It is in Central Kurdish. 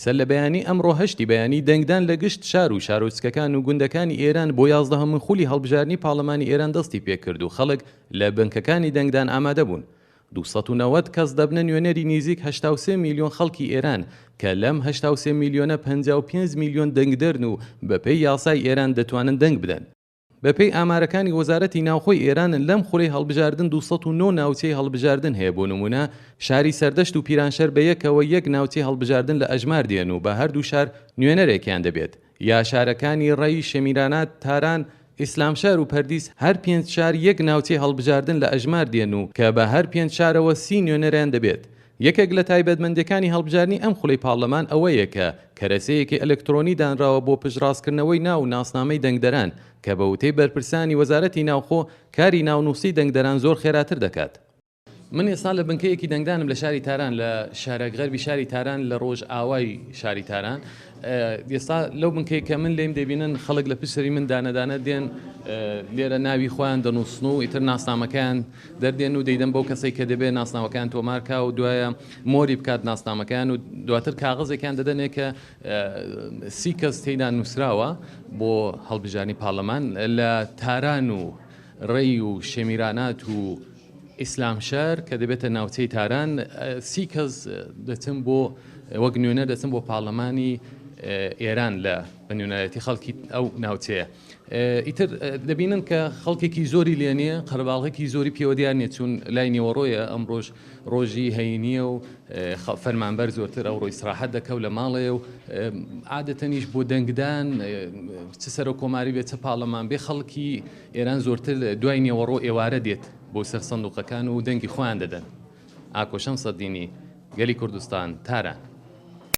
سەر لە بەیانی ئەمڕۆ هەشتی بەیانی دەنگدان لە گشت شار و شارۆچکەکان و گوندەکانی ئێران بۆ یازدەهەمین خولی هەڵبژاردنی پاڕلمانی ئێران دەستی پێکرد و خەڵک لە بنکەکانی دەنگدان ئامادە بوون. 290 کەس دەبنە نوێنەری نیزیک 83 میلیۆن خەڵکی ئێران کە لەم 83 میلیۆنە 55 میلیۆن دەنگدەرن و بەپێی یاسای ئێران دەتوانن دەنگ بدەن. بەپێی ئامارەکانی وەزارەتی ناوخۆی ئێران لەم خولەی هەڵبژاردن 209 ناوچەی هەڵبژاردن هەیە بۆ نموونە شاری سەردەشت و پیرانشەر بە یەکەوە یەک ناوچەی هەڵبژاردن لە ئەژمار دێن و بە هەردوو شار نوێنەرێکیان دەبێت یا شارەکانی ڕەی، شەمیرانات، تاران، ئیسلامشار و پەردیس هەر پێنج شار یەک ناوچەی هەڵبژاردن لە ئەژمار دێن و کە بە هەر پێنج شارەوە 30 نوێنەریان دەبێت. یەکێک لە تایبەتمەندیەکانی هەڵبژاردنی ئەم خولەی پاڕلەمان ئەوەیە کە کەرەسەیەکی ئەلکترۆنی دانراوە بۆ پشتڕاستکردنەوەی ناو و ناسنامەی دەنگدەران کە بە وتەی بەرپرسانی وەزارەتی ناوخۆ کاری ناونووسی دەنگدەران زۆر خێراتر دەکات. من ئێستا لە بنکەیەکی دەنگدانم لە شاری تاران لە شارەک غەربی شاری تاران لە ڕۆژئاوای شاری تاران. ئێستا لەو بنکەی کە من لێم دەبینن خەڵک لە پشت سەری من دانەدانە دێن لێرە ناوی خۆیان دەنووسن و ئیتر ناسنامەکەیان دەردێن و دەیدەن بەو کەسەی کە دەبێت ناسنامەکەیان تۆمارکا و دوایە مۆری بکات ناسنامەکەیان و دواتر کاغەزێکیان دەدەنێ کە 30 کەس تێیدا نووسراوە بۆ هەڵبژاردنی پارلەمان لە تاران و ڕێی و شەمیرانات و ئیسلامشەهر کە دەبێتە ناوچەی تاران 30 کەس دەچن بۆ وەک نوێنەر دەچن بۆ پارلەمانی ئێران لە بە نوێنەرایەتی خەڵکی ئەو ناوچەیە. ئیتر دەبینن کە خەڵکێکی زۆری لێ نییە، قەرەباڵغێکی زۆری پێوە دیار نییە، چون لای نیوەڕۆیە، ئەمڕۆش ڕۆژی هەینییە و فەرمانبەر زۆرتر ئەوڕۆ ئیسراحەت دەکا و لە ماڵەیە و عادەتەنیش بۆ دەنگدان چ سەرۆک کۆماری بێت چ پارلەمان بێ خەڵکی ئێران زۆرتر دوای نێوەڕۆ ئێوارە دێت بۆ سەر سندوقەکان و دەنگی خۆیان دەدەن. ئاکۆ شەمسەدینی، گەلی کوردستان، تاران.